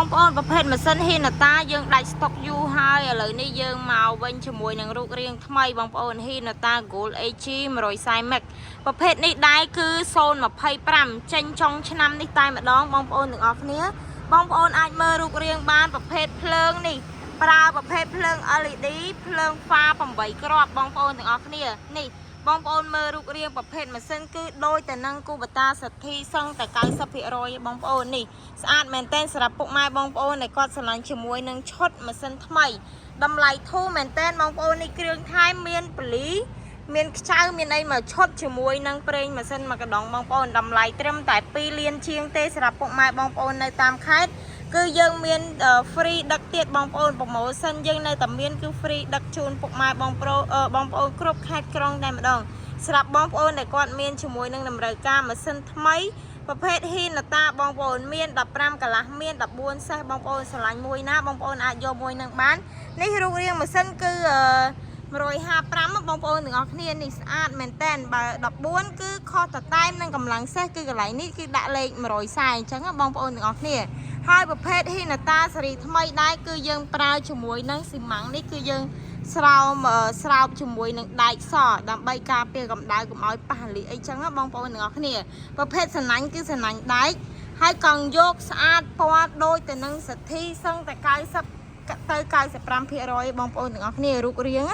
បងប្អូនប្រភេទម៉ាស៊ីនហ៊ីណាតាយើងដាច់ស្តុកយូរហើយឥឡូវនេះយើងមកវិញជាមួយនឹងរូបរាងថ្មីបងប្អូនហ៊ីណាតា Gold AG 140 Max ប្រភេទនេះដែរគឺ025ចេញចុងឆ្នាំនេះតែម្ដងបងប្អូនទាំងអស់គ្នាបងប្អូនអាចមើលរូបរាងបានប្រភេទភ្លើងនេះប្រើប្រភេទភ្លើង LED ភ្លើងហ្វា8គ្រាប់បងប្អូនទាំងអស់គ្នានេះបងប្អូនមើលរូបរាងប្រភេទម៉ាស៊ីនគឺដូចតែនឹងគូបតាសទ្ធីសឹងតែ90%បងប្អូននេះស្អាតមែនទែនសម្រាប់ពុកម៉ែបងប្អូនដែលគាត់ស្រឡាញ់ជាមួយនឹងឈុតម៉ាស៊ីនថ្មីតម្លៃធូរមែនទែនបងប្អូននេះគ្រឿងថែមមានពលីមានខ្ចៅមានអីមកឈុតជាមួយនឹងប្រេងម៉ាស៊ីនមួយកដងបងប្អូនតម្លៃត្រឹមតែ2លានជាងទេសម្រាប់ពុកម៉ែបងប្អូននៅតាមខេត្តគឺយើងមាន free ដឹកទៀតបងប្អូន promotion យើងនៅតែមានគឺ free ដឹកជូនពុកម៉ែបងប្អូនបងប្អូនគ្រប់ខេត្តក្រុងតែម្ដងសម្រាប់បងប្អូនដែលគាត់មានជាមួយនឹងតម្រូវការម៉ាស៊ីនថ្មីប្រភេទហ៊ីនតាបងប្អូនមាន15កន្លះមាន14សេះបងប្អូនស្រឡាញ់មួយណាបងប្អូនអាចយកមួយនឹងបាននេះរូបរាងម៉ាស៊ីនគឺ155បងប្អូនទាំងអស់គ្នានេះស្អាតមែនតែនបើ14គឺខុសតតែមនឹងកម្លាំងសេះគឺកន្លែងនេះគឺដាក់លេខ140អញ្ចឹងបងប្អូនទាំងអស់គ្នាហើយប្រភេទហ៊ីនតាសេរីថ្មីដែរគឺយើងប្រើជាមួយនឹងស៊ីម៉ាំងនេះគឺយើងស្រោមស្រោបជាមួយនឹងដែកសដើម្បីការពារកម្ដៅកុំឲ្យប៉ះលីអីចឹងបងប្អូនទាំងអស់គ្នាប្រភេទសណាញ់គឺសណាញ់ដែកហើយកង់យកស្អាតពណ៌ដូចទៅនឹងសទ្ធីសឹងតែ90ទៅ95%បងប្អូនទាំងអស់គ្នារូបរាង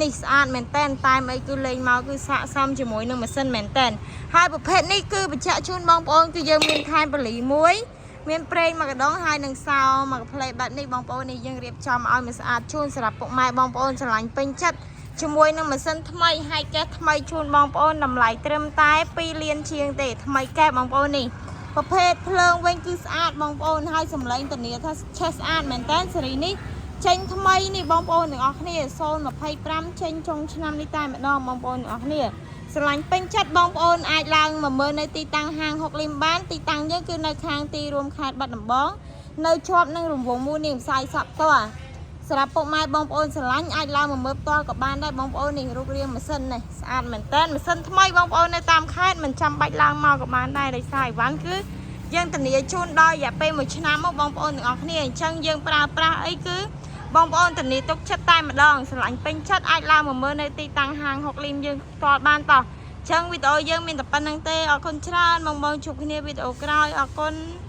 នេះស្អាតមែនតែនតែអីគឺលេងមកគឺស័កសមជាមួយនឹងម៉ាស៊ីនមែនតែនហើយប្រភេទនេះគឺបញ្ជាក់ជូនបងប្អូនគឺយើងមានថែមពលីមួយមានប្រេងមួយកដងហើយនឹងសោមកផ្លេបែបនេះបងប្អូននេះយើងរៀបចំឲ្យមួយស្អាតជូនសម្រាប់ពុកម៉ែបងប្អូនស្រឡាញ់ពេញចិត្តជាមួយនឹងម៉ាស៊ីនថ្មីហើយកេះថ្មីជូនបងប្អូនតម្លៃត្រឹមតែ2លានជាងទេថ្មីកេះបងប្អូននេះប្រភេទភ្លើងវិញគឺស្អាតបងប្អូនហើយសម្លេងធានាថាឆេះស្អាតមែនតើសេរីនេះចេញថ្មីនេះបងប្អូនទាំងអស់គ្នា025ចេញចុងឆ្នាំនេះតែម្ដងបងប្អូនទាំងអស់គ្នាស្រឡាញ់ពេញចិត្តបងប្អូនអាចឡើងមកមើលនៅទីតាំងហាងហុកលីមបានទីតាំងយើងគឺនៅខាងទីរួមខេត្តបាត់ដំបងនៅជាប់នឹងរង្វង់មូលនាងផ្សាយសក់ផ្ទាល់សម្រាប់ពុកម៉ែបងប្អូនស្រឡាញ់អាចឡើងមកមើលផ្ទាល់ក៏បានដែរបងប្អូននេះរូបរាងម៉ាស៊ីននេះស្អាតមែនតើម៉ាស៊ីនថ្មីបងប្អូននៅតាមខេត្តមិនចាំបាច់ឡើងមកក៏បានដែរដោយសារអីវ៉ាន់គឺយើងធានាជូនដល់រយៈពេល1ឆ្នាំមកបងប្អូនទាំងអស់គ្នាអញ្ចឹងយើងប្រើប្រាស់អីគឺបងប្អូនធានាទុកចិត្តតែម្ដងស្រឡាញ់ពេញចិត្តអាចឡើងមកមើលនៅទីតាំងហាងហុកលីមយើងផ្ទាល់បានតោះអញ្ចឹងវីដេអូយើងមានតែប៉ុណ្្នឹងទេអរគុណច្រើនបងបងជួបគ្នាវីដេអូក្រោយអរគុណ។